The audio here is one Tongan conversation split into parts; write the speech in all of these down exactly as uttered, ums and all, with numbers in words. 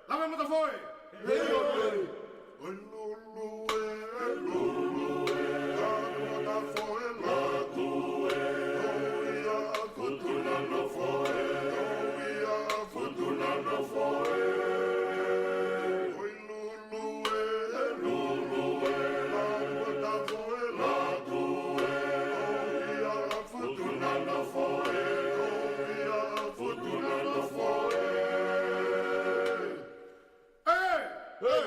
Lava matafoe! Hei, hei, hei! Oi lulu e, lulu e, lava matafoe, latu e, oi a futu na nofo e, oi a futu na nofo e. Oi lulu e, lulu e, lava matafoe, latu e, oi a futu na nofo e, oi a futu na nofo e. Ē! Ē!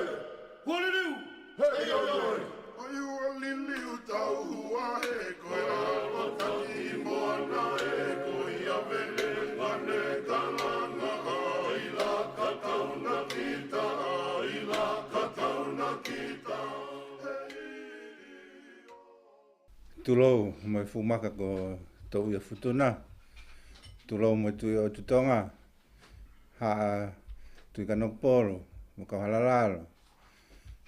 Hualiliu! Hei, oi, oi! Oi hualiliu tau hua he ko e alo taki moana e ko ia vele ane kalanga ai la ka kauna kita, ai la ka kauna kita. Tulou mo e fuʻu maka ko Touiafutuna. Tulou mo e Tuʻi ʻo Tutonga. Haʻa Tuʻikanokupolu mo Kauhalalalo.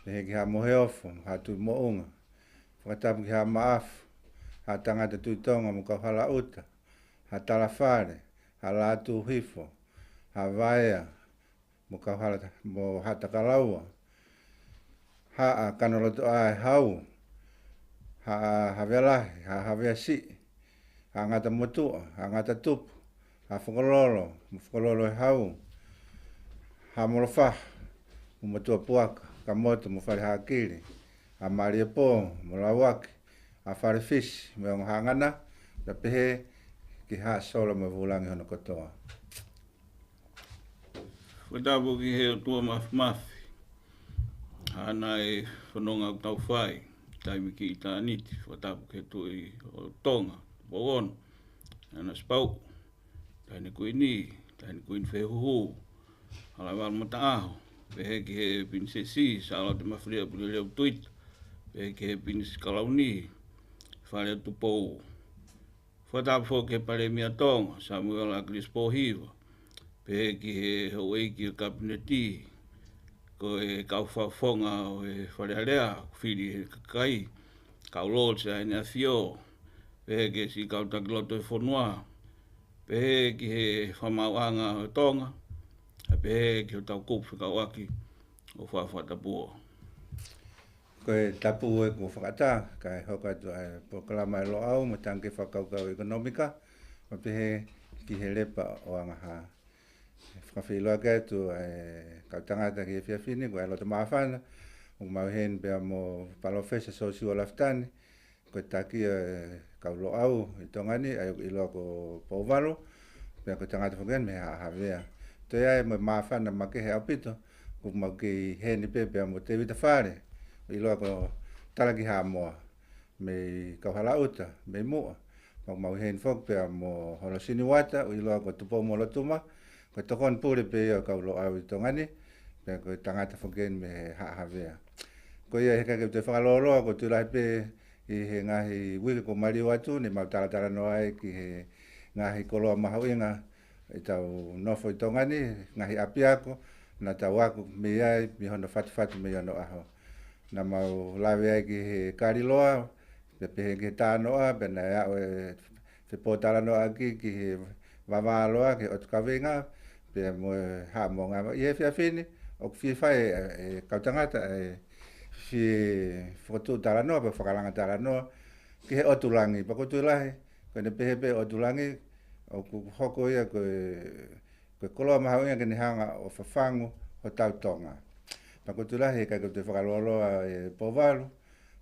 Pehē ki Haʻa Moheofo mo Haʻa Tuʻimoʻunga. Fakatapu ki Haʻa Maʻafu, Haʻa Tangata Tuʻi Tonga mo Kauhalaʻuta. Haʻa Talafale, Haʻa Lātūhifo, Haʻa Vaea, mo Kauhala mo Haʻa Takalaua, Haʻa Kanolotoʻā e Hau, Haʻa Havea Lahi, Haʻa Havea Siʻi, Haʻa Ngata Motuʻa, Haʻa Ngata Tupu, Haʻa Fokololo mo Fokololo e Hau, Haʻa Molofaha mo Motuʻapuaka, Kamoto mo Falehaʻakili, Haʻa Maliepō mo Lauaki, Haʻa Falefisi mo e ongo haʻangana, pea pehē ki Haʻa Solo mo e Vūlangi hono kotoa. Fakatapu ki he ʻOtua Māfimafi, ʻa ʻene fononga ʻoku tau fai, taimi ki ʻitāniti. Fakatapu ki he Tuʻi ʻo Tonga, Tupou Ono, ʻAna Sipauʻu, Taʻahine Kuini, Taʻahine Kuini Fehuhu, Halaevalu Mataʻaho, pehē ki he Pilinisesi Sālote Mafileʻo Puleleu Tuita, pehē ki he Pilinisi Kalauni, Fale ʻo Tupou. Fakatapu foki ki he Palēmia Tonga, Samuela ʻAkilisi Pōhiva, pehē ki he houʻeiki ʻo e Kapineti, ko e kau fakafofonga ʻo e Fale Alea, ʻoku fili he kakai, kau Lord Saini ʻAfio, pehē ki he siʻi kau taki lotu ʻo e fonua, pehē ki he fakamaauʻanga ʻo Tonga, ʻa pehē ki hotau kupu fekauʻaki ʻo fakafakatapu. Ko e tapu ē kuo fakaʻatā, kae hoko atu ʻa e polokalama ʻa e Loʻau mo e Tangikē Fakakaukau ʻEkonōmika, mo pehē ki he Lepa ʻo Angahā. Fakafeʻiloaki atu ʻa e kau tangata ki he efiafi ni, ko e loto māfana, ʻoku mau ʻi heni pea mo Palōfesa Siosiua Lafitani, ko e taki ʻo e kau Loʻau ʻi Tonga ni, ʻa ia ʻoku ʻiloa ko Pouvalu, pea ko e tangata foki eni mei Haʻa Havea. Toe ʻi ai mo e māfana makehe ʻaupito, ʻoku mau kei ʻi heni pē pea mo Tēvita Fale, ʻoku ʻiloa ko Talakihāmoa, mei Kauhalaʻuta, mei muʻa. Mau, mau ʻi heni foki pea mo Holosini Uata, ʻoku ʻiloa ko Tupoumolotuma, ko e tokoni pule pē ia ʻo e kau Loʻau ʻi Tonga ni, pea ko e tangata foki eni mei Haʻa Havea. Ko ia he ʻikai ke u toe fakalōloa, ʻoku ou tui lahi pē ʻi he ngaahi uike kuo maliu atu, ne mau talatalanoa ai ki he ngaahi koloa mahuʻinga ʻi heʻetau nofo ʻi Tonga ni, ngaahi ʻapiako, naʻa tau ako mei ai, mei hono fatufatu mei onoʻaho. Naʻa mau lave ai ki he kaliloa, pea pehē ki he tānoʻa, pea naʻe aʻu e fepōtalanoaʻaki ki he vavāloa, ki he ʻotu kaveinga, pea mo e haʻamonga. ʻI he efiafi ni, ʻoku fie fai e, e kau tangata, e fie fokotuʻu talanoa, pea fakalanga talanoa, ki he ʻotu langi. Pea ʻoku ou tui lahi, ko ʻene pehē pē ʻotu langi, ʻoku hoko ia ko e, ko e koloa mahuʻinga ke ne hanga ʻo fafangu hotau Tonga. Pea ʻoku ou tui lahi, ʻikai ke u toe fakalōloa e Pouvalu,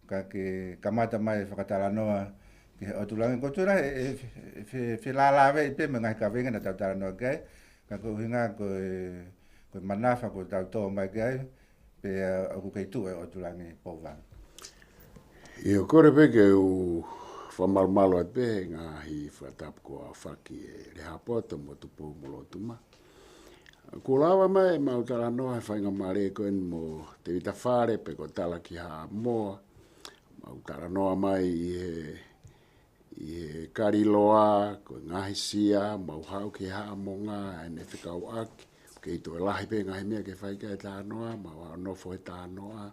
ka ke kamata mai e fakatalanoa ki he ʻotu langi. ʻOku ou tui lahi, e, e, fe-, fe-, felālāveʻi pē mo e ngaahi kaveinga naʻa tau talanoa ki ai, ka ko e ʻuhinga ko e, ko e manafa kuo tau tō mai ki ai, pea ʻoku kei tuʻu e ʻotu langi, Pouvalu. ʻIo, kole pē ke u fakamalumalu atu pē he ngaahi fakatapu kuo aofaki ʻe Lehaapoto mo Tupoumolotuma. Kuo lava mai ʻemau talanoa he faingamālie ko eni mo Tēvita Fale pe ko Talakihāmoa. Mau talanoa mai ʻi he ʻi he kaliloa, ko e ngaahi sia, mau haʻu ki he haʻamonga, ʻa ʻene fekauʻaki, kei toe lahi pē ngaahi meʻa ke fai ki ai e tānoʻa, mau ʻalu ʻo nofo he tānoʻa.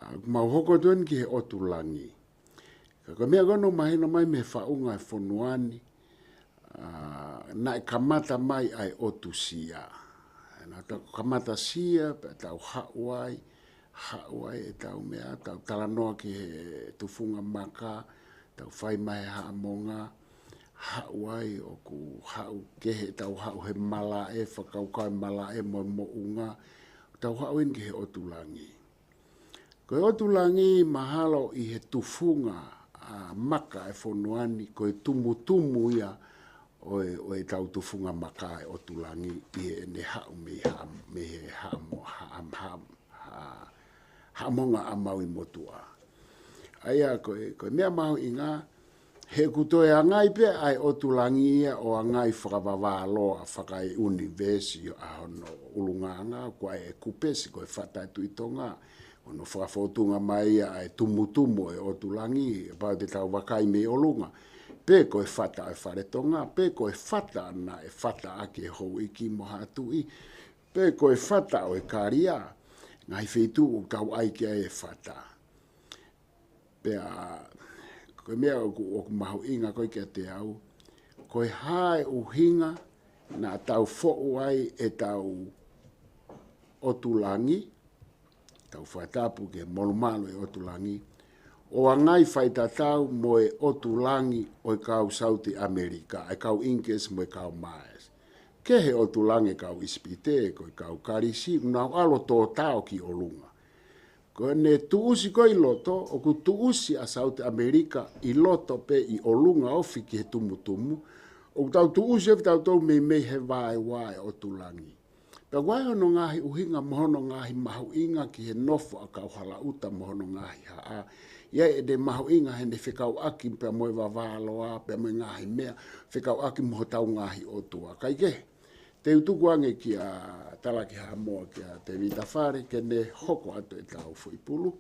ʻA, mau hoko atu eni ki he ʻotu langi. Ka ko e meʻa ko ē naʻe mahino mai mei he faʻunga e fonua ni, ʻa, naʻe kamata mai ʻa e ʻotu sia. Naʻa tau kamata Sia, pea tau haʻu ai, haʻu ai ʻetau meʻa, tau talanoa ki he tufunga maka, tau fai mai he Haʻamonga, haʻu ai ʻoku haʻu kehe, tau haʻu he malaʻe, fakakaukau e malaʻe mo e moʻunga, tau haʻu eni ki he ʻOtulangi. Ko e ʻOtulangi mahalo ʻi he tufunga ʻa maka e fonua ni, ko e tumutumu ia ʻo e, ʻo ʻetau tufunga maka e ʻOtulangi ʻi heʻene haʻu mei ha, mei he Haʻamo-, Haʻam-, Haʻam-, Ha-, Haʻamonga ʻa Maui Motuʻa. ʻA ia ko e, ko e meʻa mahuʻinga, he ʻoku toe ʻangai pē ʻa e ʻOtulangi ia ʻo ʻangai fakavavaloa fakaʻunivēsi ʻa hono ʻulungaanga, ko e kupesi ko e Fata e Tuʻi Tonga, hono fakafōtunga mai ia ʻa e tumutumu e ʻOtulangi, kapau te tau vakai mei ʻolunga, pe ko e Fata e Fale Tonga, pe ko e Fata naʻe fata ʻaki e houʻeiki mo Haʻa Tuʻi, pe ko e Fata ʻo e Kalia, ngaahi feituʻu ʻoku tau ʻai ki ai e Fata. Pea, ko e meʻa ʻoku, ʻoku mahuʻinga ko ē kiate au, ko e hā e ʻuhinga naʻa tau foʻu ai ʻetau ʻOtulangi, tau fakatapu ke molumalu e ʻOtulangi, ʻo ʻangai faitatau mo e ʻOtulangi ʻo e kau South America, e kau Inglesi mo e kau Maes. Kehe ʻOtulangi e kau ʻIsipite, ko e kau Kalisi, ʻoku nau ʻalu ʻo tōtao ki ʻolunga. Ko ʻene tuʻusi ko ē ʻi loto, ʻoku tuʻusi ʻa South America ʻi loto pe ʻi ʻolunga ofi ki he tumutumu, ʻoku tau tuʻusi ofi tautolu meimei he vaeua e ʻOtulangi. Pea ʻoku ʻi ai hono ngaahi ʻuhinga mo hono ngaahi mahuʻinga ki he nofo ʻa Kauhalaʻuta mo hono ngaahi haʻa. ʻI ai ʻene mahuʻinga heʻene fekauʻaki pea mo e vavaloa, pea mo e ngaahi meʻa, fekauʻaki mo hotau ngaahi ʻotua. Kae kehe, te u tuku ange kia Talaki Haʻamoa, kia Tēvita Fale, ke ne hoko atu ʻetau foʻi pulu.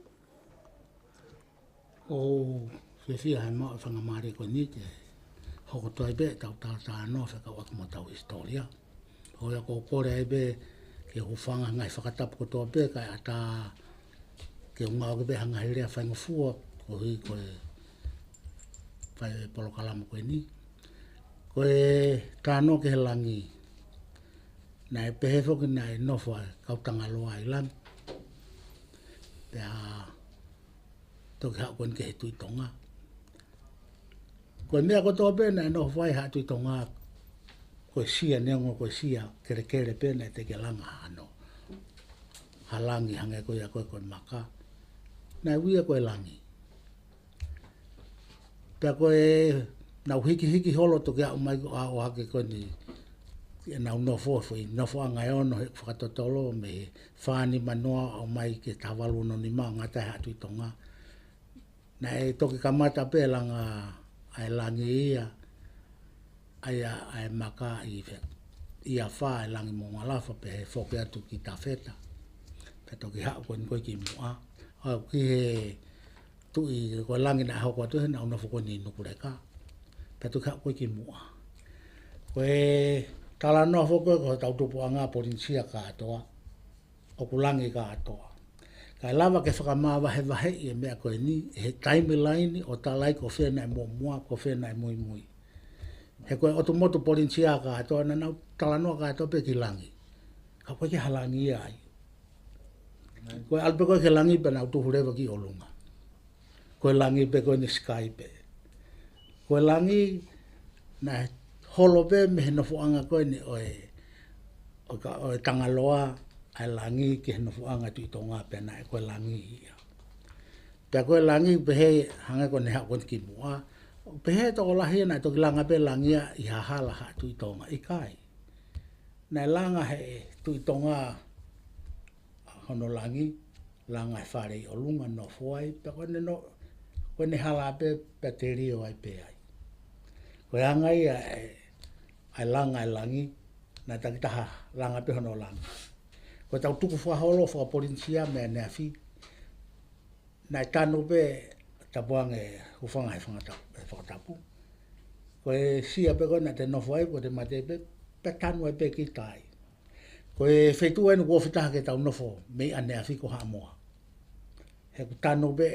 ʻOku ou fiefia he maʻu e faingamālie ko eni ke hoko atu ai pē ʻetau talanoa fekauʻaki mo hotau hisitōlia. ʻOku ou kole ai pē ke u hūfanga he ngaahi fakatapu kotoa pē, kae ʻatā ke u ngāueʻaki pē ha ngaahi lea faingofua, koeʻuhi ko e fai e polokalama ko eni. Ko e talanoa ki he langi. Naʻe pehē foki naʻe nofo ʻa e kau Tangaloa ʻi langi. Pea toki haʻu ko eni ki he Tuʻi Tonga. Ko e meʻa kotoa pē naʻe nofo ai Haʻa Tuʻi Tonga, ko e sia, neongo ko e sia kelekele pē naʻe teʻeki langa hano, ha langi hangē ko ia ko e, ko e maka. Naʻe ui ia ko e langi. Pea ko e, nau hikihiki holo toki aʻu mai ko ʻAohake ko eni, ʻenau nofo, foʻi nofoʻanga ʻe ono he fakatotolo, mei he fā nima noa ʻo aʻu mai ki he taha valu ono nima ʻo ngata ai Haʻa Tuʻi Tonga. Naʻe toki kamata pē langa ʻa e langi ia, ʻa ia ʻa e maka ʻi fe-, ʻi afā e Langi Moʻungalafa pea foki atu ki Tafeta. Pea toki haʻu ko eni ko ē ki Muʻa. ʻO aʻu ki he Tuʻi, ko e langi naʻe hoko atu he naʻa nau nofo ko eni ʻi Nukuleka. Pea toki haʻu ko ē ki Muʻa. Ko e talanoa foki ko ē ko hotau tupuʻanga Polinisia kātoa, ʻoku langi kātoa. Kae lava ke fakamavahevaheʻi e meʻa ko eni, he timeline ʻo tala ai ko fē naʻe muʻomuʻa, ko fē naʻe muimui. He ko e ʻotu motu Polinisia kātoa, naʻa nau talanoa kātoa pē ki langi. Ka ʻoku ʻikai ke ha langi ia ai. Ko e ʻalu pē ko ē ki langi pea nau tuhu leva ki ʻolunga. Ko e langi pē ko eni, sky pē. Ko e langi naʻe holo pē mei he nofoʻanga ko eni ʻo e, ʻo e ka-, ʻo e Tangaloa, ʻa e langi ki he nofoʻanga Tuʻi Tonga pea naʻe ko e langi ia. Pea ko e langi pehē hangē ko ʻene haʻu ko eni ki Muʻa. Pehē tokolahi naʻe toki langa pē langi ia ʻi ha hala Haʻa Tuʻi Tonga. ʻIkai. Naʻe langa he Tuʻi Tonga hono langi, langa e fale ʻi ʻolunga nofo ai, pea ko ʻene no-, ko ʻene hala pē pea telio ai pē ai. Ko e anga ia e, ʻa e langa e langi, naʻe takitaha langa pē hono langi. Ko ʻetau tukufakaholo fakaPolinisia mei ʻaneafi, naʻe tanu pē, tapu ange, hūfanga he fanga ta-, he fakatapu. Ko e sia pē ko ē naʻa te nofo ai, ko ʻete mate pē, pea tanu ai pē kita ai. Ko e feituʻu eni ʻoku ofi taha ke tau nofo mei ʻaneafi ko Haʻamoa. He ʻoku tanu pē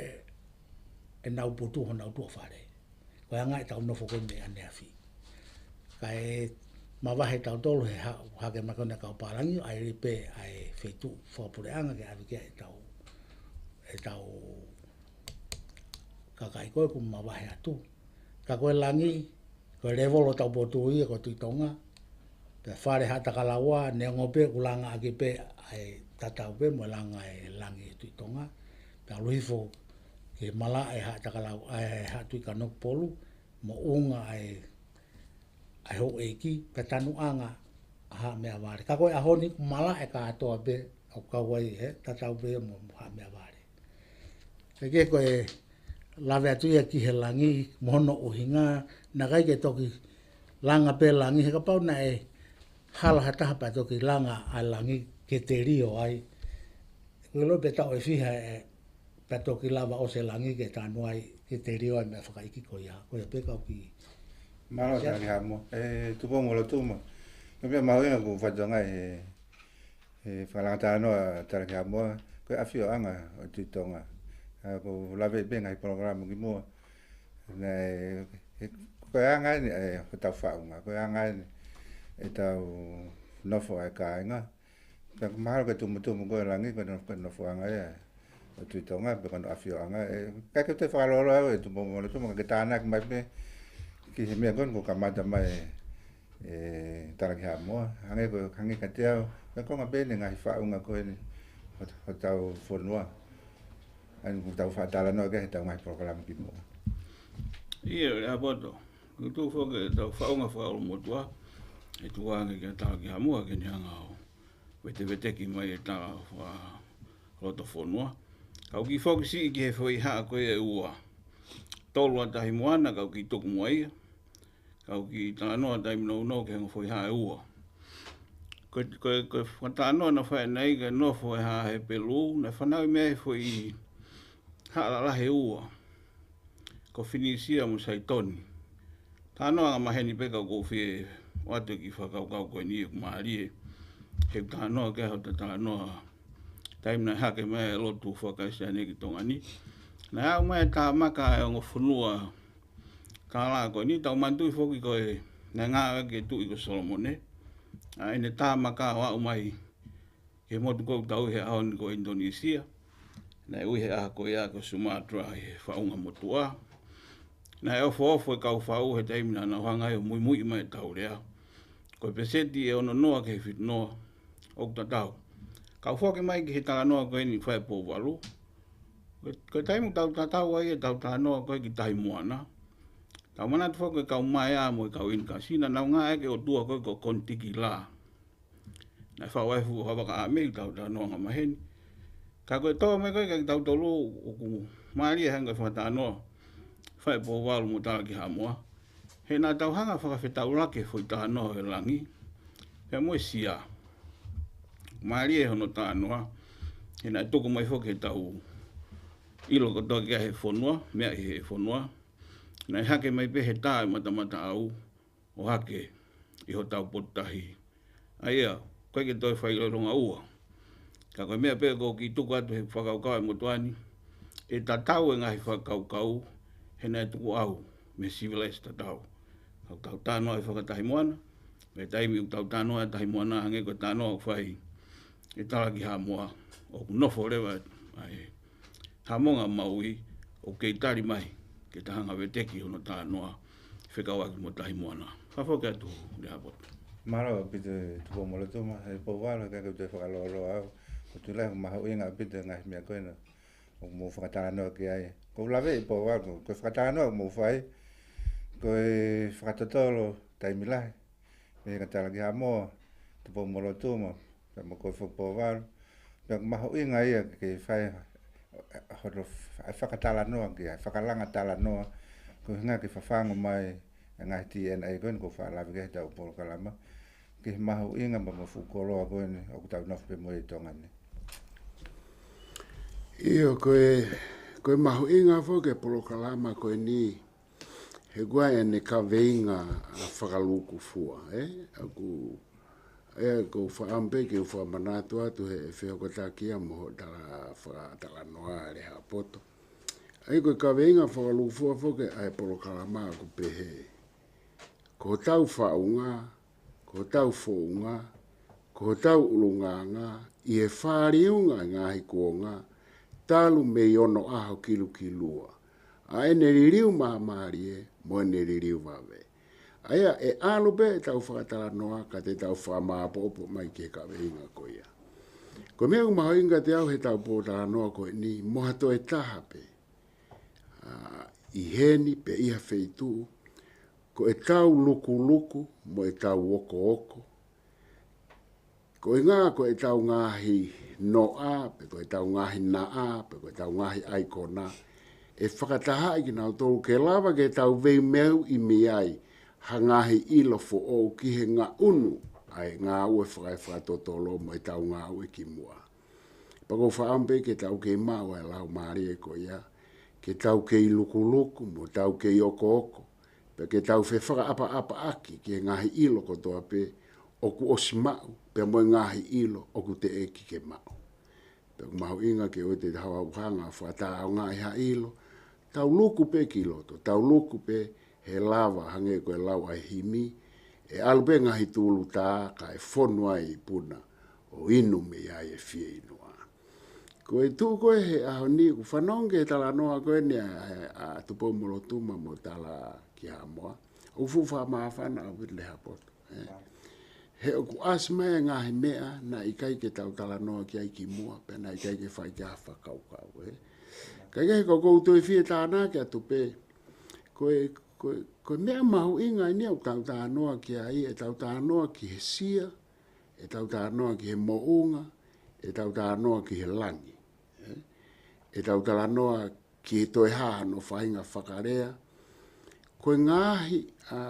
ʻenau putu honau tuʻa fale. Ko e anga ʻetau nofo ko ē mei ʻaneafi. Kae mavahe tautolu he haʻu hake mai ko eni ʻa e kau pālangi, ʻa ia pē ʻa e feituʻu fakapuleʻanga ke ʻave ki ai ʻetau, ʻetau kakai ko ē kuo mavahe atu. Ka ko e langi, ko e lēvolo ʻo hotau potu ia ko Tuʻi Tonga. Pea Fale Haʻatakalaua, neongo pē ʻoku langa ʻaki pē ʻa e tatau pē mo e langa e langi ʻi Tuʻi Tonga. Pea ʻalu hifo ki he malaʻe Haʻatakalau-, ʻa e Haʻa Tuʻi Kanokupolu, moʻunga ʻa e ʻa e houʻeiki, pea tanuʻanga ʻa Haʻa Meʻavale. Ka ko e ʻaho ni, malaʻe kātoa pē, ʻoku kau ai he tatau pē mo, mo Haʻa Meʻavale. Ke ke ko e lave atu ia ki he langi, mo hono ʻuhinga, naʻe ʻikai ke toki langa pē langi, he kapau naʻe hala ha taha pea toki langa ʻa e langi ke telio ai. Ko e ʻilo pē taʻu ʻe fiha ʻe pea toki lava ʻosi e langi ke tanu ai, ke telio ai meʻa fakaʻeiki ko ia. Ko ia pē kau ki. Mālō, Tangataʻeiki Haʻamoa. ʻE, Tupou Molotuma. Ko e meʻa mahuʻinga ʻoku fai ʻi Tonga ʻi he, he fakalanga talanoa ʻa Tangataʻeiki Haʻamoa, ko e ʻafioʻanga ʻo Tuʻi Tonga. ʻA, ʻoku ou lave pē ngaahi polokalama kimuʻa. Naʻe, he, ko e anga eni ʻa e, hotau faʻunga, ko e anga eni ʻetau nofo ʻa e kāinga. Pea ʻoku mahalo ko e tumutumu ko e langi, ko e no-, ko e nofoʻanga ia ʻo Tuʻi Tonga, pe ko hono ʻafioʻanga. ʻE, ʻikai ke u toe fakalōloa au ʻe Tupou Molotuma, ka ke tānaki mai pē ki he meʻa ko eni kuo kamata mai ʻe Tangataʻeiki Haʻamoa. Hangē ko, hangē kiate au, ko e konga pē eni e ngaahi faʻunga ko eni hot-, hotau fonua. ʻA ia ʻoku tau faʻa talanoa ki ai heʻetau ngaahi polokalama kimuʻa. ʻIo, Lehaapoto. Ko e tuʻu foki ʻetau faʻunga fakaʻulumotuʻa, ʻe tuku ange kia Tangataʻeiki Haʻamoa ke ne hanga ʻo veteveteki mai e tala fakalotofonua. Kau kiʻi foki siʻi ki he foʻi haʻa ko ia ʻe ua. Tolu ʻa Tahi Moana, kau kiʻi tuku muʻa ia. Kau kiʻi talanoa taimi nounou ki he ongo foʻi haʻa ʻe ua. Ko e, ko e, ko e fakatalanoa naʻe fai ʻanenai ki he nofo ʻa e haʻa Hepelū, naʻe fanauʻi mei ai e foʻi haʻa lalahi ʻe ua. Ko Finisia mo Saitoni. Talanoa angamaheni pē ka ʻoku ou fie ʻoatu e kiʻi fakakaukau ko eni ʻoku mālie. He ʻoku talanoa ki ai hota talanoa taimi naʻe hake mai e lotu faka-Kalisitiane ki Tonga ni. Naʻe aʻu mai e tāmaka ʻa e ongo fonua kālā ko eni, tau manatuʻi foki ko e naʻe ngāueʻaki e tuʻi ko Solomone. ʻA ʻene tāmaka ʻo aʻu mai ki he motu ko ē ʻoku tau ui he ʻaho ni ko ʻInitonisia. Naʻe ui he ʻaho ko ia ko Sumatra ʻi he faʻunga motuʻa. Naʻe ofoofo e kau faʻu he taimi naʻa nau hanga ai ʻo muimuiʻi mai ʻetau lea. Ko e peseti ʻe ono noa ki he fitu noa ʻoku tatau. Kau foki mai ki he talanoa ko eni Faipouvalu. Ko e, ko e taimi ʻoku tau tatau ai ʻetau talanoa ko ē ki Tahi Moana. Tau manatu foki e kau Maea mo e kau ʻInikasi naʻa nau ngāueʻaki e ʻotua ko ē ko Konetikila. Naʻe faʻu ai e fuʻu haʻa vaka ʻa mei tau talanoa angamaheni. Ka ko e tō mai ko ē kia kitautolu ʻoku mālie hangē ko e fakatalanoa Faipouvalu mo Tangataʻeiki Haʻamoa. He naʻa tau hanga ʻo fakafetaulaki e foʻi talanoa ʻo e langi pea mo e sia. Mālie hono talanoa. He naʻe tuku mai foki heʻetau ʻilo kotoa ki ai he fonua, meʻa ʻi he fonua. Naʻe hake mai pē he tā ʻo e matamataʻau ʻo hake ʻi hotau potu tahi. ʻA ia, ʻoku ʻikai ke toe fai ʻiloʻilo ngaua. Ka ko e meʻa pē ʻoku ou kiʻi tuku atu he fakakaukau ʻa e motuʻa ni, ʻe tatau e ngaahi fakakaukau, he naʻe tuku au mei he sivilaise tatau. Ka ʻoku tau talanoa ʻi he faka-Tahi Moana, mei he taimi ʻoku tau talanoa ʻi he Tahi Moana, hangē ko e talanoa ʻoku fai ʻe Tangataʻeiki Haʻamoa, ʻoku nofo leva ʻa e Haʻamonga Maui ʻoku kei tali mai ke ta hanga ʻo veteki hono talanoa fekauʻaki mo Tahi Moana. Fakafoki atu, Lehaapoto. Mālō ʻaupito Tupou Molotuma, ʻe Pouvalu, ʻikai ke u toe fakalōloa au. ʻOku ou tui lahi ʻoku mahuʻinga ʻaupito e ngaahi meʻa ko ena ʻoku mou fakatalanoa ki ai. ʻOku ou lave ʻe Pouvalu, ko e fakatalanoa ʻoku mou fai, ko e fakatotolo taimi lahi mei he Tangataʻeiki Haʻamoa, Tupou Molotuma, pea mo koe foki Pouvalu. Pea ʻoku mahuʻinga ia ke fai hono f-, fakatalanoa ki ai, fakalanga talanoa, ko e ʻuhinga ke fafangu mai e ngaahi T N A ko eni ʻoku ou faʻa lave ki ai heʻetau polokalama, ki he mahuʻinga mo e fuʻu koloa ko eni ʻoku tau nofo pē mo ia ʻi Tonga ni. ʻIo, ko e, ko e mahuʻinga foki e polokalama ko eni, he ʻoku ʻi ai ʻene kaveinga fakalūkufua, ē? ʻOku, ʻoku ou fakaʻamu pē ke u fakamanatu atu he ʻe fehokotaki ia mo hoʻo tala fakatalanoa, Lehaapoto. ʻA ia ko e kaveinga fakalūkufua foki ʻa e polokalama ʻoku pehē: Ko hotau faʻunga, ko hotau founga, ko hotau ʻulungaanga, ʻi he fāliunga e ngaahi kuonga, talu mei onoʻaho kilukilua, ʻa ʻene liliu māmālie mo ʻene liliu vave. ʻA ia ʻe ʻalu pē ʻetau fakatalanoa ka te tau fakamāʻopoʻopo mai ki he kaveinga ko ia. Ko e meʻa ʻoku mahuʻinga kiate au heʻetau pōtalanoa ko eni, mo ha toe taha pē, ʻa, ʻi heni pe ʻi ha feituʻu, ko ʻetau lukuluku mo ʻetau okooko. Koeʻuhinga ko ʻetau ngaahi noʻa, pe ko ʻetau ngaahi naʻa, pe ko ʻetau ngaahi ʻaikona, ʻe fakatahaʻi kinautolu ke lava ke tau veimeuʻi mei ai ha ngaahi ʻilo foʻou ki he ngaʻunu ʻa e ngāue fakaefakatotolo mo ʻetau ngāue ki muʻa. Pea ʻoku ou fakaʻamu pē ke tau kei maʻu ʻa e laumālie ko ia, ke tau kei lukuluku mo tau kei okooko, pea ke tau fefakaʻapaʻapaʻaki ki he ngaahi ʻilo kotoa pē ʻoku ʻosi maʻu, pea mo e ngaahi ʻilo ʻoku teʻeki ke maʻu. Pea ʻoku mahuʻinga ke ʻoua te tau hanga ʻo fakatāongaʻi ha ʻilo, tau luku pē ki loto, tau luku pē he lava hangē ko e lau ʻa e himi, ʻe ʻalu pē ngaahi tūlutā kae fonu ai e ipuna ʻo inu mei ai e fieinua. Ko e tuʻu ko ē he ʻaho ni, ʻoku fanongo ki he talanoa ko eni ʻa, ʻa, ʻa Tupou-mo-Lotuma mo Talakihaʻamoa, ʻoku fuʻu fakamāfana ʻaupito Lehaapoto. ʻE. He ʻoku ʻasi mai e ngaahi meʻa naʻe ʻikai ke tau talanoa ki ai ki muʻa, pea naʻe ʻikai ke fai ki ai ha fakakaukau, ē. Ka ʻi he ko ʻoku ou toe fie tānaki atu pē, ko e, ko e, ko e meʻa mahuʻinga eni ʻoku tau talanoa ki ai, ʻetau talanoa ki he sia, ʻetau talanoa ki he moʻunga, ʻetau talanoa ki he langi, ē. ʻEtau talanoa ki he toe hā hano faʻahinga fakalea. Ko e ngaahi, ʻa,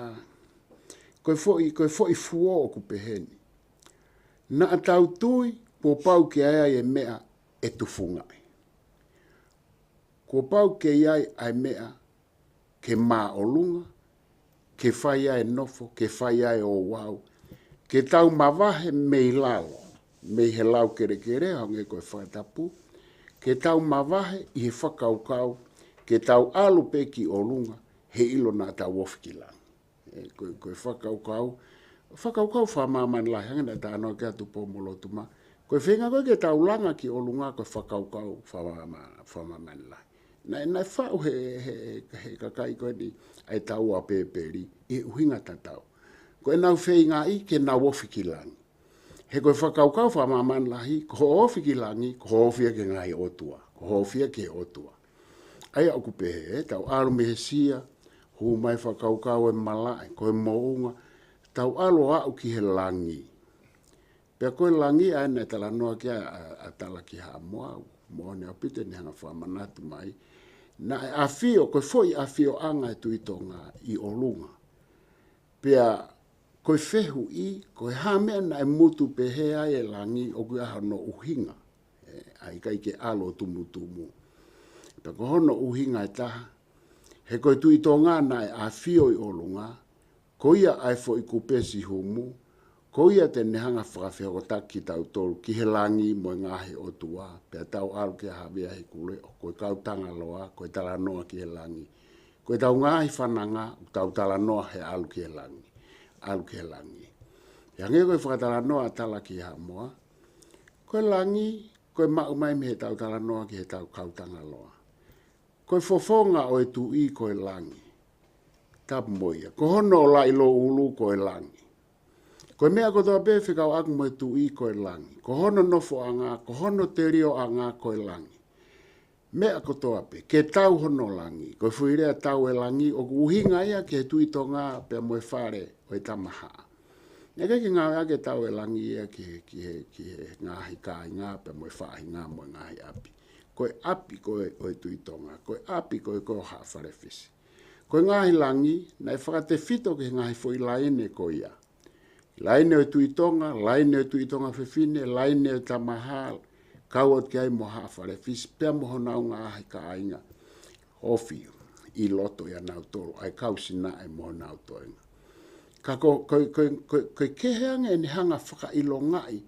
ko e foʻi, ko e foʻi fuo ʻoku peheni. Naʻa tau tui, kuo pau ke ʻi ai e meʻa ʻe tufungaʻi. Kuo pau ke ʻi ai ʻa e meʻa ke māʻolunga, ke fai ai e nofo, ke fai ai e ouau, ke tau mavahe mei lalo, mei he lau kelekele, hangē ko e fakatapu, ke tau mavahe ʻi he fakakaukau, ke tau ʻalu pē ki ʻolunga, he ʻilo naʻa tau ofi ki langi. ʻE, ko, ko e fakakaukau, fakakaukau fakamāmani lahi, hangē naʻe talanoa ki ai ʻa Tupou-mo-Lotuma. Ko e feinga ko ē ke tau langa ki ʻolunga ko e fakakaukau fakamāma-, fakamāmani lahi. Naʻe, naʻe faʻu he, he, he kakai ko eni ʻa e taua pēpeli, ʻi he ʻuhinga tatau. Ko ʻenau feingaʻi ke nau ofi ki langi. He ko e fakakaukau fakamāmani lahi, ko hoʻo ofi ki langi, ko hoʻo ofi ia ki he ngaahi ʻotua, ko hoʻo ofi ia ki he ʻOtua. ʻA ia ʻoku pehē, ʻe, tau ʻalu mei he sia, hū mai fakakaukau e malaʻe, ko e moʻunga, tau ʻalu ʻo aʻu ki he langi. Pea ko e langi ʻa ē naʻe talanoa ki ai ʻa, ʻa, ʻa Talakihaʻamoa, moʻoni ʻaupito ʻene hanga fakamanatu mai. Naʻe ʻafio, ko e foʻi ʻafioʻanga e Tuʻi Tonga ʻi ʻolunga. Pea ko e fehuʻi, ko e hā e meʻa naʻe mutu pehē ai e langi ʻoku ʻi ai hono ʻuhinga, ʻe, ʻa ʻikai ke ʻalu ʻo tumutumu. Pea ko hono ʻuhinga ʻe taha, he ko e Tuʻi Tonga naʻe ʻafio ʻi ʻolunga, ko ia ʻa e foʻi kupesi humu, ko ia te ne hanga fakafehokotaki kitautolu ki he langi mo e ngaahi ʻotua, pea tau ʻalu kia Havea Hikule, ʻo ko e kau Tangaloa, ko e talanoa ki he langi. Ko ʻetau ngaahi fananga, ʻoku tau talanoa he ʻalu ki he langi. ʻAlu ki he langi. He hangē ko e fakatalanoa ʻa Talakihaʻamoa, ko e langi, ko e maʻu mai mei heʻetau talanoa ki heʻetau kau Tangaloa. Ko e fofonga ʻo e tuʻi ko e langi. Tapu mo ia. Ko hono ʻola ʻi lou ʻulu ko e langi. Ko e meʻa kotoa pē fekauʻaki mo e tuʻi ko e langi. Ko hono nofoʻanga, ko hono telioʻanga ko e langi. Meʻa kotoa pē, ke tau hono langi. Ko e foʻi lea tau e langi, ʻoku ʻuhinga ia ki he Tuʻi Tonga pea mo e fale ʻo e Tamahaʻa. Naʻe ʻikai ke ngāueʻaki e tau e langi ia ki he, ki he, ki he ngaahi kāinga pea mo e faʻahinga mo e ngaahi ʻapi. Ko e ʻapi ko ē ʻo e Tuʻi Tonga, ko e ʻapi ko ē ko Haʻa Falefisi. Ko e ngaahi langi, naʻe fakatefito ki he ngaahi foʻi laine ko ia. Laine ʻo e Tuʻi Tonga, laine ʻo e Tuʻi Tonga Fefine, laine ʻo e Tamahaʻa, kau atu ki ai mo Haʻa Falefisi, pea mo honau ngaahi kāinga. Ofi ʻi loto ia nautolu, ʻa e kau Sinaʻe mo honau toenga. Ka ko, ko, ko, ko, ko e kehe ange ʻene hanga fakaʻilongaʻi,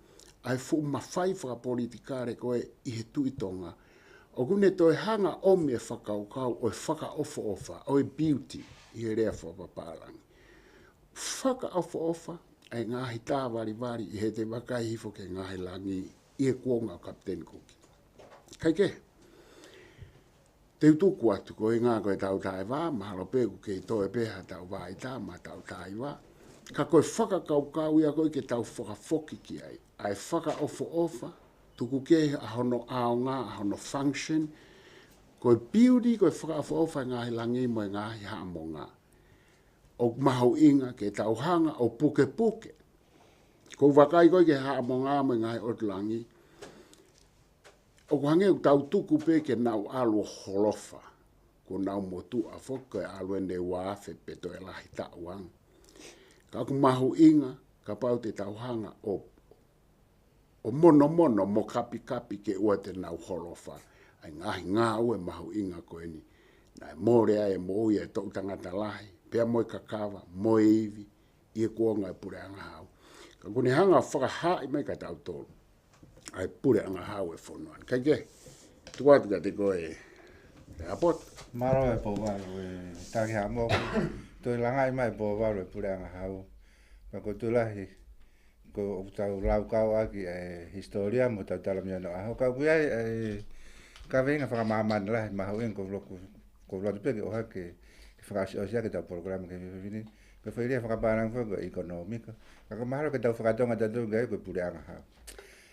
ʻa e fuʻu mafai fakapolitikale ko ē ʻi he Tuʻi Tonga. ʻOku ne toe hanga ʻomi e fakakaukau, ʻo e fakaʻofoʻofa, ʻo e beauty, ʻi he lea fakapapālangi. Fakaʻofoʻofa, ʻa e ngaahi tā valivali ʻi heʻete vakai hifo ki he ngaahi langi ʻi he kuonga ʻo Kapiteni Kuki. Kae kehe, te u tuku atu ko e ʻuhinga ko ʻetau taʻe vā, mahalo pē ʻoku kei toe pē haʻatau vā ʻi tā maʻa ʻetau taʻe vā. Ka ko e fakakaukau ia ko ē ke tau fakafoki ki ai ʻa e fakaʻofoʻofa, tuku kehe ʻa hono ʻaonga, ʻa hono function, ko e beauty, ko e fakaʻofoʻofa e ngaahi langi mo e ngaahi haʻamonga. ʻOku mahuʻinga ke tau hanga ʻo pukepuke. Ko u vakai ko ē ki he haʻamonga mo e ngaahi ʻotu langi, ʻoku hangē ʻoku tau tuku pē ke nau ʻalu ʻo holofa, kuo nau motuʻa foki, ko e ʻalu eni ua afe pe toe lahi taʻu ange. Ka ʻoku mahuʻinga kapau te tau hanga ʻo, ʻo monomono mo kapikapi ke ʻoua te nau holofa ʻa e ngaahi ngāue mahuʻinga ko eni naʻe mole ai e moʻui ʻa e toʻu tangata lahi, pea mo e kakava, mo e ivi, ʻi he kuonga e Puleʻanga Hau. Ka ʻoku ne hanga ʻo fakahaaʻi mai kia tautolu ʻa e Puleʻanga Hau e fonua ni. Kae kehe, tuku atu kiate koe, ʻe Hapoto. Mālō e Pouvalu, e Taki Haʻamoa, ʻoku toe langaʻi mai e Pouvalu e Puleʻanga Hau. Ka ko e tuʻu lahi, ko ʻoku tau lau kau ʻaki e hisitōlia mo tau tala mei onoʻaho. Hangē ko ia e kaveinga fakamāmani lahi mahuʻinga ko e loku, ko e lotu pē ke ʻohake, ke fakaʻosiʻosi ʻaki ʻetau polokalama ki he efiafi ni. Ko e foʻi lea fakapālangi foki ko e ʻekonōmika. Ka ʻoku mahalo ke tau fakatonga tautolu ki ai ko e Puleʻanga Hau.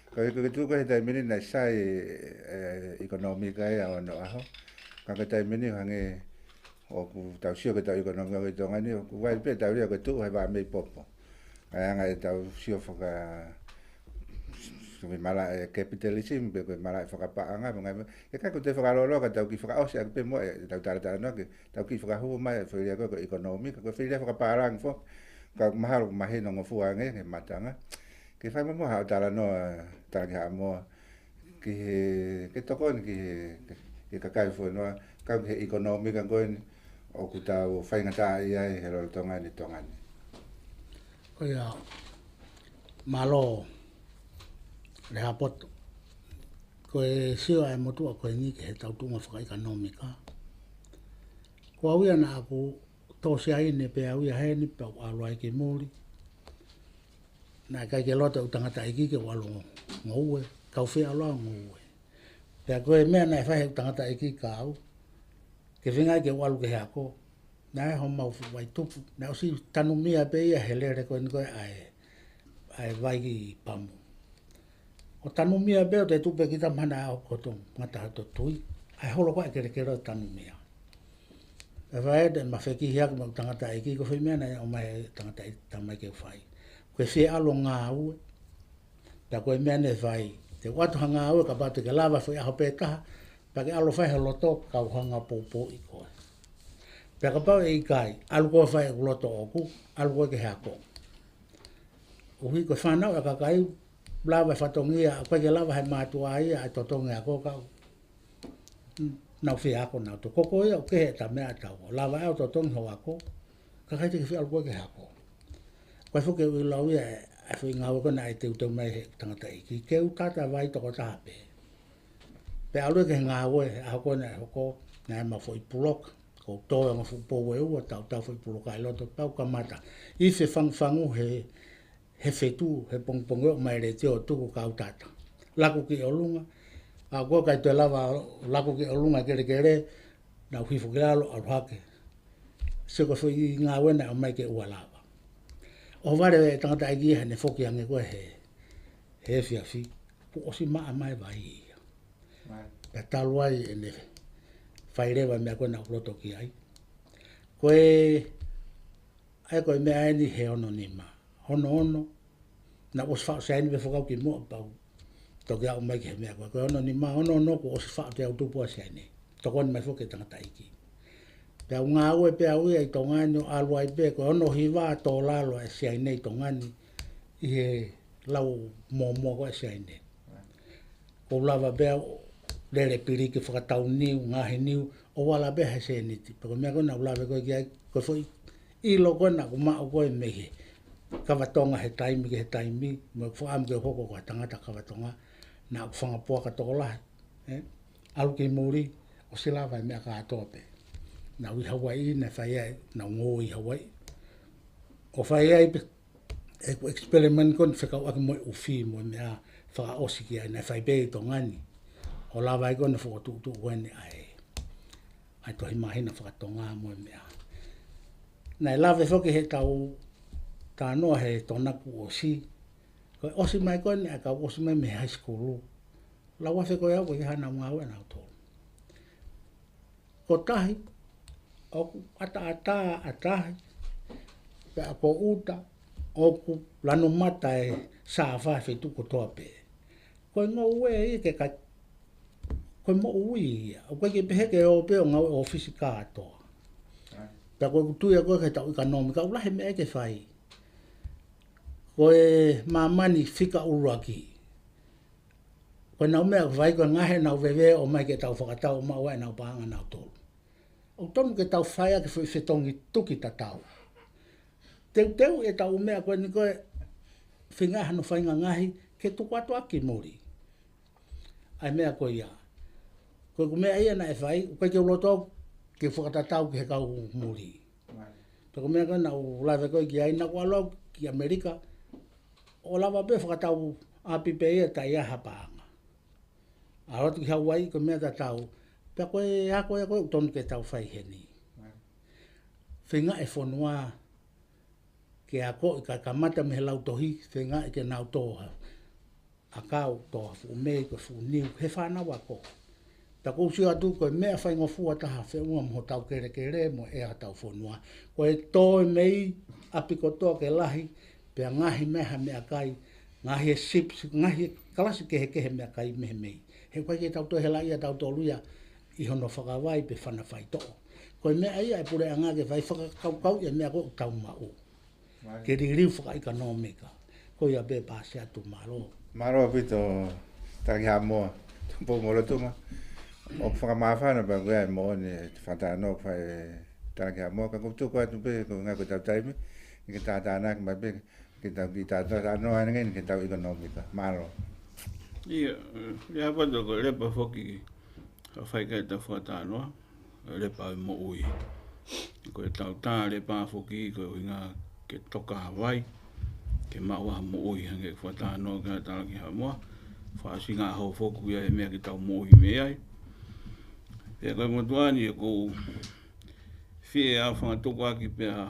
Ka ko e tuʻu ko ē he taimi ni naʻe sai e ʻekonōmika ia ʻo onoʻaho. Ka ko e taimi ni hangē ʻoku tau sio ki heʻetau ʻekonōmika ko ē ʻi Tonga ni, ʻoku ʻi ai pē ʻetau lea ko e tuʻu he vā mei popo. ʻA e anga ʻetau sio faka-, ko e malaʻe capitalism, pe ko e malaʻe fakapaʻanga, mo e ngaahi meʻa. ʻIkai ko e toe fakalōloa ka tau kiʻi fakaʻosi ʻaki pē mo e, ʻetau talatalanoa ke tau kiʻi fakahū mai e foʻi lea ko ē ko e ʻekonōmika, ko e foʻi lea fakapālangi foki, ka mahalo ʻoku mahino ngofua ange ki he matanga. Ke fai muʻa haʻo talanoa, Taki Haʻamoa, ki he, ke tokoni ki he, ki he kakai e fonua, kau ki he ʻekonōmika ko eni ʻoku tau faingataʻaʻia ai he lolotonga ni ʻi Tonga ni. ʻIo, mālō, Lehaapoto. Ko e sio ʻa e motuʻa ko eni ki heʻetau tuʻunga fakaʻekonōmika. Ko au ia naʻa ku tō Siaine pē au ia heni pea u ʻalu ai ki muli. Naʻe ʻikai ke loto e ʻū tangataʻeiki ke u ʻalu ʻo ngoue, kau fie ʻalu ʻo ngoue. Pea ko e meʻa naʻe fai he ʻū tangataʻeiki kia au, ke feinga ke u ʻalu ki he ako, naʻe homau fuʻu vai tupu, naʻe ʻosi tanumia pē ia he lele ko eni ko ē ʻa e, ʻa e vai ki pamu. ʻO tanumia pē ʻo te tupe ki ta mahana ʻo koto ngata ha to tui, ʻa e holo ko ē ʻa e kelekele ʻo tanumia. ʻE fai ʻe te ma fekihi ʻaki mo e ʻū tangataʻeiki, ko e foʻi meʻa naʻe ʻomai e tangataʻeiki tamai ke u fai. Ko e fie ʻalu ʻo ngāue, pea ko e meʻa naʻe fai, te u ʻoatu ha ngāue kapau te ke lava foʻi ʻaho pē taha, pea ke ʻalu ʻo fai he loto, kau hanga ʻo poupouʻi koe. Pea kapau ʻe ʻikai, ʻalu koe ʻo fai e loto ʻoʻoku, ʻalu koe ki he ako. ʻUhi ko e fānau ʻa e kakai, lava e fatongia, ʻoku ʻikai ke lava he mātuʻa ia ʻa e totongi ako ka nau fie ako nau to. Ko koe ia ʻoku kehe ʻeta meʻa ʻatau. Lava ʻe au totongi hoʻo ako, kae ʻikai te ke fie ʻalu koe ki he ako. Ko e foki ʻe ʻilau ia ʻa e foʻi ngāue ko ē naʻe teuteu mai he tangataʻeiki. Ke u tata vai tokotaha pē. Pea ʻalu ki he ngāue, he ʻaho ko ē naʻe hoko, naʻe ʻomai e foʻi puloka. Ko e tō e ongo fuʻu pou ʻe ua, tautau foʻi puloka ʻi loto, pea u kamata. ʻI he fangufangu he, he fetuʻu, he pongipongi ʻo ʻomai e letiō ʻo tuku kau tata. Laku ki ʻolunga, ʻa ko ē ʻikai toe lava laku ki ʻolunga kelekele, naʻa ku hifo ki lalo ʻalu hake. Sio ko e foʻi ngāue naʻe ʻomai ke ʻoua lava. ʻOhovale e tangataʻeiki ia heʻene foki ange ko ē he, he efiafi, kuo ʻosi maʻa mai e vai ia. Pea talu ai ʻene fai leva e meʻa ko ē naʻa ku loto ki ai. Ko e, ʻa ia ko e meʻa eni he ono nima. Ono ono, naʻa ku ʻosi faʻu Siaine pē fekau kimuʻa pea u toki aʻu mai ki he meʻa ko ē. Ko e ono nima, ono ono kuo ʻosi faʻu te u tupu ʻa Siaine. Tokoni mai foki e tangataʻeiki. Pea u ngāue pē au ia ʻi Tonga ni ʻo ʻalu ai pē, ko e ono hiva tō lalo e Siaine ʻi Tonga ni, ʻi he lau mōmoa ko ē ʻa Siaine. Ko u lava pē au ʻo lele piliki fakatau niu, ngaahi niu, ʻo ala pē he sēniti. Pea ko e meʻa ko ē naʻa ku lave ko ē ki ai, ko e foʻi ʻilo ko ē naʻa ku maʻu ko ē mei he kava Tonga he taimi ki he taimi, mo e fakaʻamu ke hoko ko e tangata kava Tonga, naʻa ku fanga puaka tokolahi, ē? ʻAlu ki muli, ʻosi lava e meʻa kātoa pē. Naʻa ku ʻi Hawaiʻi, naʻe fai ai, naʻa ku ngoue ʻi Hawaiʻi. ʻO fai ai pē, ʻeku experiment ko eni fekauʻaki mo e ʻufi mo e meʻa fakaʻosi ki ai naʻe fai pē ʻi Tonga ni. ʻO lava ai ko eni fokotuʻutuʻu ko eni ʻa e, ʻa e tohi māhina fakatonga mo e meʻa. Naʻe lave foki he tau talanoa he tōnaku ʻosi. Ko e ʻosi mai ko eni ʻa e kau ʻosi mai mei he high school. Lau afe ko e au ko e hana ngāue nautolu. Ko tahi, ʻoku ʻataʻatā ʻa tahi, pea ko ʻuta, ʻoku lanu mata e sāfa he feituʻu kotoa pē. Ko e ngoue ia ke kai, ko e moʻui ia. ʻOku ʻikai ke pehē ke ō pē ʻo ngāue ʻōfisi kātoa. Pea ko ʻeku tui ʻa ko e ke tau ʻikanōmika, ʻoku lahi meʻa ke fai. Ko e māmani fika ʻuluaki. Ko ʻenau meʻa ʻoku fai ko e ngaohi ʻenau veve ʻo mai ke tau fakatau ʻo maʻu ai ʻenau paʻanga nautolu. ʻOku tonu ke tau fai ʻaki foʻi fetongi tuki tatau. Teuteu ʻetau meʻa ko eni ko e feinga hano fai ngaahi ke tuku atu ʻaki muli. ʻA e meʻa ko ia. Ko ʻeku meʻa ia naʻe fai, ʻoku ʻikai ke u loto au ke fakatatau ki he kau muli. Pea ko e meʻa ko ē naʻa ku lave ko ē ki ai naʻa ku ʻalu au ki ʻAmelika, ʻo lava pē fakatau ʻapi pē ia taʻe ʻi ai ha paʻanga. ʻAlu atu ki Hauaiʻi ko e meʻa tatau. Pea ko e ako ia ko ē ʻoku tonu ke tau fai heni. Feinga e fonua ke akoʻi ka kamata mei he lautohi, feinga ke nau tō ha ʻakau, tō ha fuʻu mei, ko e fuʻu niu, he fānau ako. Pea ʻoku ou sio atu ko e meʻa faingofua taha feʻunga mo hotau kelekele mo e ʻea hotau fonua. Ko e tō e mei ʻapi kotoa ke lahi, pea ngaohi mei ai ha meʻakai, ngaohi e chips, ngaohi e kalasi kehekehe meʻakai mei he mei. He ʻoku ʻikai ke tau toe helaʻia tautolu ia ʻi hono fakavai pe fana faitoʻo. Ko e meʻa ia e puleʻanga ke fai fakakaukau ia meʻa ko ē ʻoku tau maʻu. Ke liliu fakaʻikanōmika. Ko ia pē paasi atu, mālō. Mālō ʻaupito, Talaki Haʻamoa, Tupou-mo-Lotuma. ʻOku fakamāfana pē ko e moʻoni e fakatalanoa ʻoku fai ʻe Talaki Haʻamoa, ka ʻoku ou tuku atu pē ko e ngaahi ko ʻetau taimi, ke tātānaki mai pē, ke tau kiʻi tātānaki ange ni ke tau ʻikanōmika. Mālō. ʻIo, ʻe, ʻe hapa toko lepa foki, ka fai ka ʻetau fakatalanoa. Lepa ʻo e moʻui. Ko ʻetau tā lepa foki, ko e ʻuhinga ke toka ha vai, ke maʻu ha moʻui hangē ko e fakatalanoa ʻa Talaki Haʻamoa. Fakaʻosinga ʻaho foki ia e meʻa ke tau moʻui mei ai. Pea ko e motuʻa ni ʻoku ou fie ʻaofangatuku ʻaki pea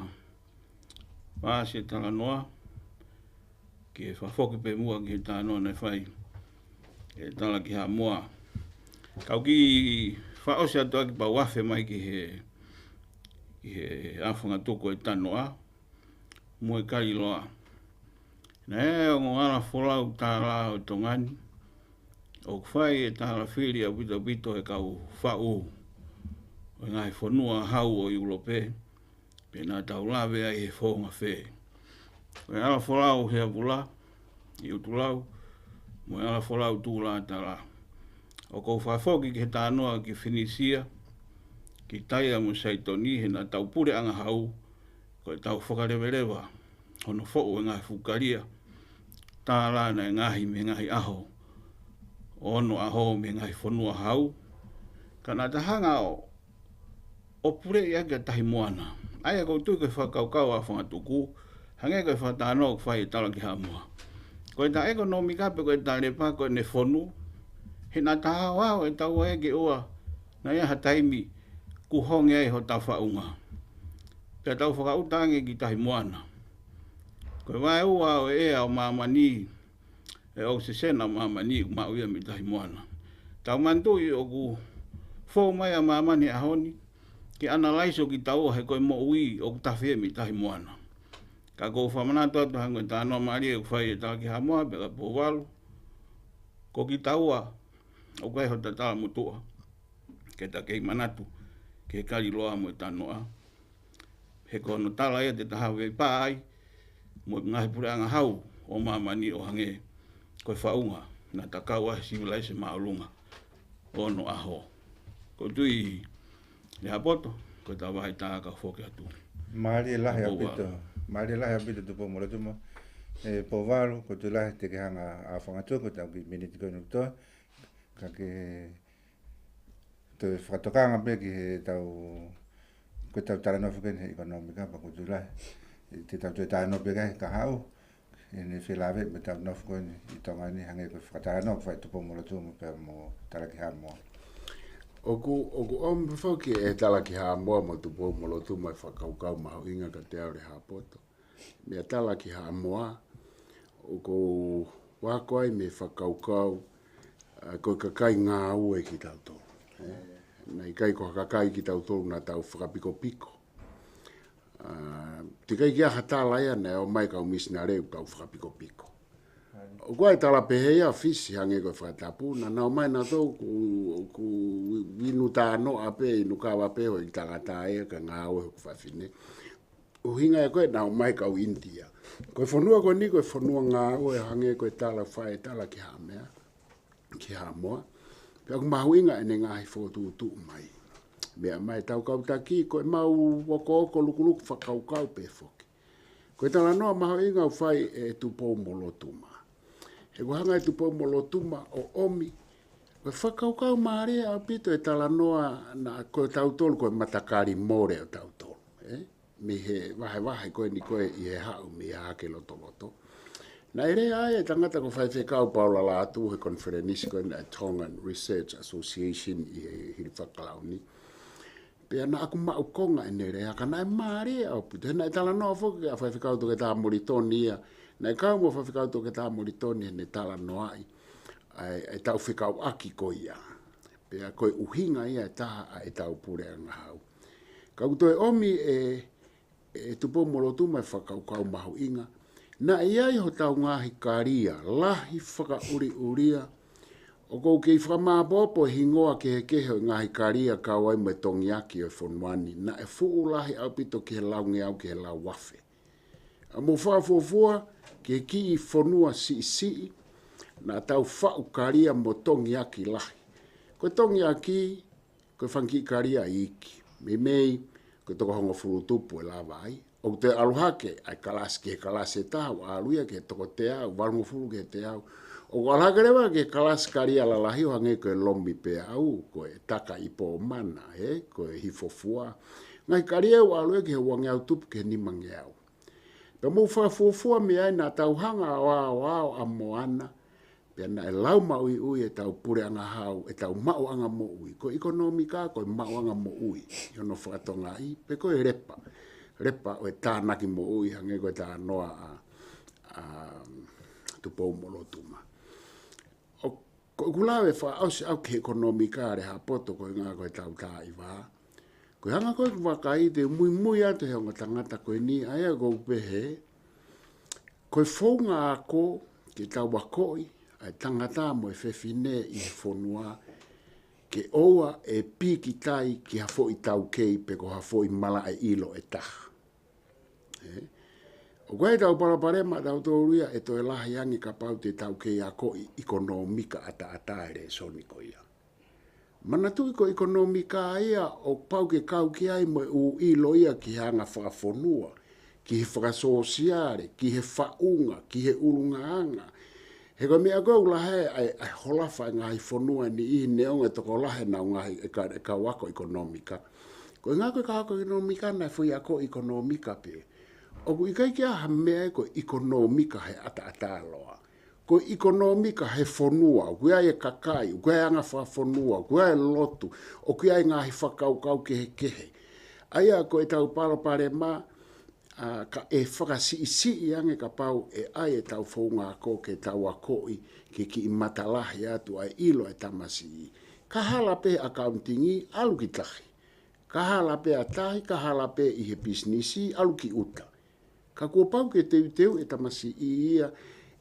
paasi e talanoa, ke fakafoki pē muʻa ki he talanoa naʻe fai ʻe Talaki Haʻamoa. Kau kiʻi fakaʻosi atu ʻaki pea u afe mai ki he, ki he ʻaofangatuku e tanoʻa mo e kaliloa. Naʻe ongo ala folau tālā ʻo Tonga ni, ʻoku fai e tālafili ʻaupito ʻaupito he kau faʻu ʻo e ngaahi fonua hau ʻo ʻIulope, pea naʻa tau lave ai he founga fē. Ko e ala folau Heavula ʻi ʻUtulau, mo e ala folau Tūlātala. ʻOku ou fakafoki ki he talanoa ki Finisia, ki Taia mo Saitoni, he naʻa tau puleʻanga hau, ko ʻetau fakaleveleva hono foʻu e ngaahi fuʻu kalia tālā naʻe ngaohi mei he ngaahi ʻaho ʻo onoʻaho mei he ngaahi fonua hau. Ka naʻa ta hanga ʻo ʻo puleʻi ʻaki ʻa Tahi Moana. ʻA ia ʻoku ou tui ko e fakakaukau ʻaofangatuku, hangē ko e fakatalanoa ʻoku fai ʻe Talaki Haʻamoa. Ko ʻeta ʻekonōmika pe ko ʻeta lepa ko ʻene fonu, he naʻa ta haohao ʻe taua ia ke ʻoua naʻa ʻi ai ha taimi kuo honge ai hotau faʻunga. Pea tau fakaʻuta ange ki Tahi Moana. Ko e vaeua ʻo e ʻea ʻo māmani, e ʻokiseseni ʻa māmani ʻoku maʻu ia mei Tahi Moana. Tau manatuʻi ʻoku fou mai ʻa māmani he ʻaho ni ke ʻanalaiso kitaua he ko e moʻui ʻoku tafe ia mei Tahi Moana. Ka ʻoku ou fakamanatu atu hangē ko e talanoa mālie ʻoku fai ʻe Talaki Haʻamoa pea ka Pouvalu, ko kitaua ʻoku ʻi ai hota tala motuʻa ke ta kei manatu ki he kaliloa mo e tanoʻa. He ko hono tala ia te ta haʻu ʻo pā ai mo e ngaahi puleʻanga hau ʻo māmani ʻo hangē ko e faʻunga naʻa ta kau ai he sivilaise māʻolunga ʻo onoʻaho. ʻOku ou tui Lehaapoto, ko ʻeta vahe tā ka foki atu. Mālie lahi ʻaupito, mālie lahi ʻaupito Tupou-mo-Lotuma. ʻE Pouvalu, ʻoku ou tui lahi te ke hanga ʻo ʻaofangatuku ʻetau kiʻi miniti ko eni ʻoku toe. Ka ke toe fakatokanga pē ki heʻetau, ko ʻetau talanoa foki eni he ʻekonōmika pea ʻoku ou tui lahi te tau toe talanoa pē ki ai he kahaʻu. ʻEne felāveʻi mo ʻetau nofo ko eni ʻi Tonga ni hangē ko e fakatalanoa ʻoku fai ʻe Tupou-mo-Lotuma pea mo Talakihāmoa. ʻOku, ʻoku ʻomi foki ʻe Talakihāmoa mo Tupou-mo-Lotuma e fakakaukau mahuʻinga kiate au Lehāpoto. Meʻa Talakihāmoa, ʻoku ou ako ai mei he fakakaukau, ʻa, ko e kakai ngāue kitautolu. ʻE, naʻe ʻikai ko ha kakai kitautolu naʻa tau fakapikopiko. ʻA, teʻeki ai ke ʻi ai ha tala ia naʻe ō mai e kau misinale ʻo tau fakapikopiko. ʻOku ʻi ai e tala pehē ia ʻa Fisi hangē ko e fakatapu, naʻa nau ō mai nautolu ʻoku, ʻoku inu tānoʻa pē, inu kava pē ʻo e tangata ia kae ngāue hoku fafine. ʻUhinga ia ko ē naʻe ō mai e kau ʻInitia. Ko e fonua ko eni, ko e fonua ngāue hangē ko e tala fai ʻe Talakihāmea, Kihāmoa. Pea ʻoku mahuʻinga ʻene ngaahi fokotuʻutuʻu mai. Meʻa mai ʻetau kau taki, ko ʻemau okooko lukuluku fakakaukau pē foki. Ko e talanoa mahuʻinga ʻoku fai ʻe Tupou-mo-Lotuma. He ʻoku hanga ʻe Tupou-mo-Lotuma ʻo ʻomi, ko e fakakaukau mālie ʻaupito e talanoa naʻa ko tautolu ko e matakali mole ʻo tautolu, ē? Mei he vahevahe ko eni ko ē ʻi he haʻu mei Hahake Lotoloto. Naʻe lea ai e tangata ko Faifekau Paula Lātū he konifelenisi ko ē naʻe Tongan Research Association ʻi he Hilifaki Kalauni. Pea naʻa ku maʻu konga ʻene lea, ka naʻe mālie ʻaupito. He naʻe talanoa foki kia Faifekau Toketā Molitoni ia. Naʻe kau mo Faifekau Toketā Molitoni heʻene talanoaʻi ʻa e, ʻetau fekauʻaki ko ia. Pea ko e ʻuhinga ia ʻe taha ʻa ʻetau puleʻanga hau. Ka ʻoku toe ʻomi ʻe, ʻe Tupou-mo-Lotuma e fakakaukau mahuʻinga. Naʻe ʻi ai hotau ngaahi kalia, lahi fakaʻuliʻulia. ʻOku ou kei fakamāopoopo e hingoa kehekehe ʻo e ngaahi kalia kau ai mo e tongiaki ʻo e fonua ni. Naʻe fuʻu lahi ʻaupito ki he laungeau ki he lauafe. ʻA, mou fakafuofua ki he kiʻi fonua siʻisiʻi, naʻa tau faʻu kalia mo tongiaki lahi. Ko e tongiaki, ko e fanga kiʻi kalia iiki. Meimei, ko e toko hongofulu tupu ʻe lava ai. ʻOku toe ʻalu hake ʻa e kalasi ki he kalasi ʻe taha, ʻalu ia ki he toko teau, valungofulu ki he teau. ʻOku ʻalu hake leva ki he kalasi kalia lalahi ʻo hangē ko e lomi pē ʻau, ko e taka ʻi Pōmana, ē, ko e hifofua. Ngaahi kalia ʻoku ʻalu ia ki he uangeau tupu ki he nimangeau. Pea mou fakafuofua mei ai naʻa tau hanga ʻo aoao ʻa Moana, pea naʻe lau maʻuiʻui ʻetau puleʻanga hau, ʻetau maʻuʻanga moʻui. Ko e ʻikonōmika, ko e maʻuʻanga moʻui. ʻI hono fakatongaʻi, pe ko e lepa. Lepa ʻo e tānaki moʻui, hangē ko e talanoa ʻa, ʻa Tupou-mo-Lotuma. ʻO, ko ʻeku lave fakaʻosi ʻaʻaku ki he ʻikonōmika Lehāpoto ko e ngaahi ko ʻetau taʻi vā. Ko e anga ko ē ʻeku vakai te u muimui atu he ongo tangata ko eni, ʻa ia ʻoku ou pehē, ko e founga ako ke tau akoʻi ʻa e tangata mo e fefine ʻi he fonua, ke ʻoua ʻe pīkitai ki ha foʻi taukei pe ko ha foʻi malaʻe ʻilo ʻe taha. Ē? ʻOku ʻi ai ʻetau palopalema ʻatautolu ia ʻe toe lahi ange kapau te tau kei akoʻi ʻikonōmika ʻataʻatā e lēsoni ko ia. Manatuʻi ko e ʻikonōmika ia ʻoku pau ke kau ki ai mo e ʻū ʻilo ia ki he anga fakafonua, ki he fakasōsiale, ki he faʻunga, ki he ʻulungaanga. He ko e meʻa ko ē ʻoku lahi ai ʻa e, ʻa e holofa e ngaahi fonua ʻe niʻihi neongo e tokolahi ʻenau ngaahi e ka-, e kau ako ʻikonōmika. Ko e ngaahi ko e kau ako ʻikonōmika naʻe foʻi ako ʻikonōmika pē. ʻOku ʻikai ke ʻi ai ha meʻa ia ko e ʻikonōmika he ʻataʻatā loa. Ko e ʻikonōmika he fonua, ʻoku ʻi ai e kakai, ʻoku ʻi ai e anga fakafonua, ʻoku ʻi ai e lotu, ʻoku ʻi ai e ngaahi fakakaukau kehekehe. ʻA ia ko ʻetau palopalema, ʻa, ka ʻe fakasiʻisiʻi ange kapau ʻe ʻai ʻetau founga ako ke tau akoʻi ke kiʻi matalahi atu ʻa e ʻilo e tamasiʻi. Ka hala pē he ʻakaunitingi, ʻalu ki tahi. Ka hala pē ʻa tahi, ka hala pē ʻi he pisinisi, ʻalu ki ʻuta. Ka kuo pau ke teuteu e tamasiʻi ia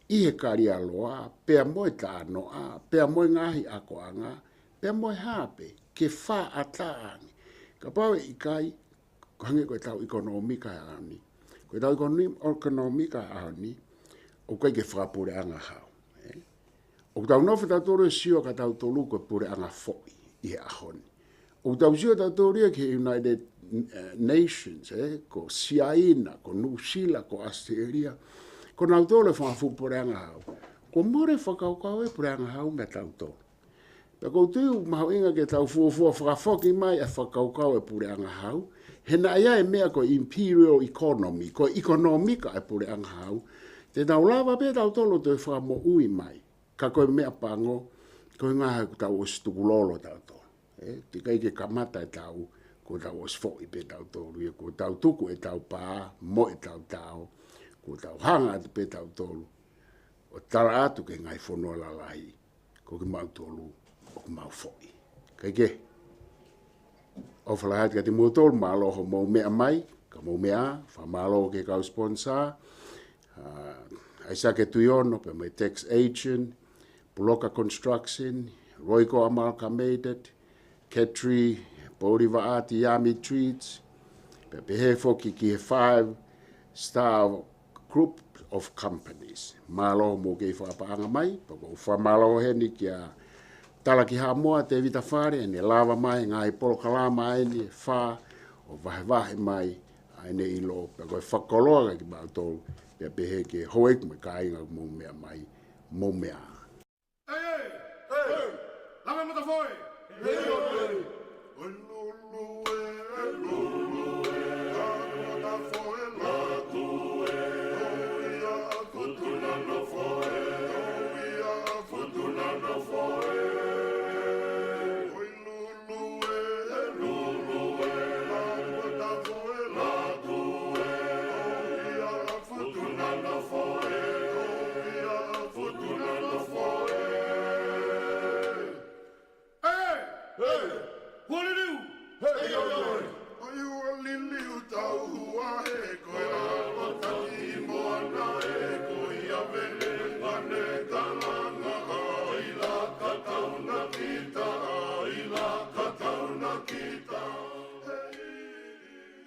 ʻi he kalialoa, pea mo e tānoʻa, pea mo e ngaahi akoʻanga, pea mo e hā pē, ke fakaʻatā ange. Kapau ʻe ʻikai, ko e hangē ko ʻetau ʻikonōmika he ʻaho ni. Ko ʻetau ʻikonōmi-, ʻikonōmika he ʻaho ni, ʻoku ʻikai ke fakapuleʻanga hau. Ē? ʻOku tau nofo tautolu ʻo sio kia tautolu ko e puleʻanga foʻi ʻi he ʻaho ni. ʻOku tau sio tautolu ia ki he United, eh, Nations, ē? Ko Siaina, ko Nuʻusila, ko ʻAositelēlia. Ko nautolu e fanga fuʻu puleʻanga hau. Kuo mole fakakaukau e puleʻanga hau meia tautolu. Pea ʻoku ou tui ʻoku mahuʻinga ke tau fuofua fakafoki mai e fakakaukau e puleʻanga hau. He naʻe ʻi ai e meʻa ko e imperial economy, ko e ʻikonōmika e puleʻanga hau. Te tau lava pē tautolu ʻo toe fakamoʻui mai. Ka ko e meʻa pango, ko e ngaahi ʻoku tau ʻosi tukulolo tautolu. ʻE, teʻeki ai ke kamata e taʻu, kuo tau ʻosi foʻi pē tautolu, ia kuo tau tuku ʻetau pā, mo ʻetau tao, kuo tau hanga atu pē tautolu ʻo tala atu ki he ngaahi fonua lalahi, ko kimautolu ʻoku mau foʻi. Kae kehe, ʻofa lahi atu kiate kimoutolu, mālō hoʻomou meʻa mai, ka mou meʻa, fakamālō ki he kau sponsor, ʻa, ʻAisake Tuiono, pea mo e tax agent, Puloka Construction, Royco Amalgamated, Ketri, Poulivaʻati Yami Treats, pea pehē foki ki he Five Star Group of Companies. Mālō hoʻomou kei fakapaʻanga mai, pea ʻoku ou fakamālō heni kia Talakihaʻamoa Tevita Fale, ʻene lava mai ngaahi polokalama ʻeni ʻe fā ʻo vahevahe mai ʻa ʻene ʻilo, pea ko e fakakoloa kiate kimautolu, pea pehē ki he houʻeiki mo e kāinga ʻoku mou meʻa mai, mou meʻa. Ei, ei, ei, lave mata foe. Ei, ei, ei.